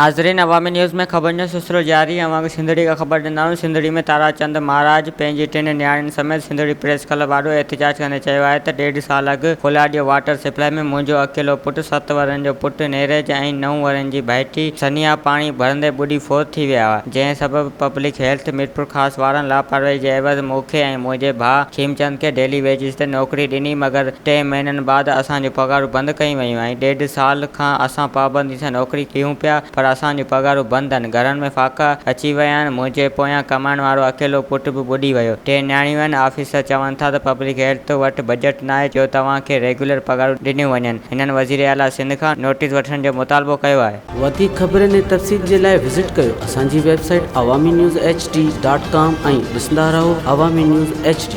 ناظرين عوامي نيوز ۾ خبرن جو سلسلو جاري اوهان کي سنڌڙي کان خبر ڏيندا آهيون سنڌڙي ۾ تارا چند مهاراج پنهنجي ٽن نياڻين سميت سنڌڙي پريس ڪلب آڏو احتجاج ڪندي چيو آهي ته ڏيڍ سال اڳ ڦولاڏيو واٽر سپلائي ۾ منهنجو اڪيلو پٽ ست ورهين جو پٽ نيرج ۽ نو ورهين جي ڀائٽي سنيا پاڻي ڀرندي ٻڏي فوت ٿي ويا هئا جنهن سبب پبلڪ هيلٿ ميرپورخاص وارن لاپرواهي جي عيوض مون کي ۽ منهنجي ڀاء کيمچند کي ڊيلي ويجز تي نوڪري ڏني مگر ٽي مهينن بعد اسان جون پگهارون بند ڪيون ويون ۽ ڏيڍ سال کان اسان پابندي سان نوڪري ڪيون پيا پر اسان جون پگهارون بند آهن، گهرن ۾ فاقا اچي ويا آهن، منهنجي پويان ڪمائڻ وارو اڪيلو پٽ به ٻڏي ويو، ٽي نياڻيون آهن، آفيسر چون ٿا ته پبلڪ هيلٿ وٽ بجيٽ ناهي جو توهان کي ريگيولر پگهارون ڏنيون وڃن، هنن وزير اعليٰ سنڌ کان نوٽيس وٺڻ جو مطالبو ڪيو آهي. وڌيڪ خبرن ۽ تفصيل جي لاء وزٽ ڪيو اسان جي website Awami news H D dot com ۽ ڏسندا رهو عوامي نيوز ايڇ ڊي.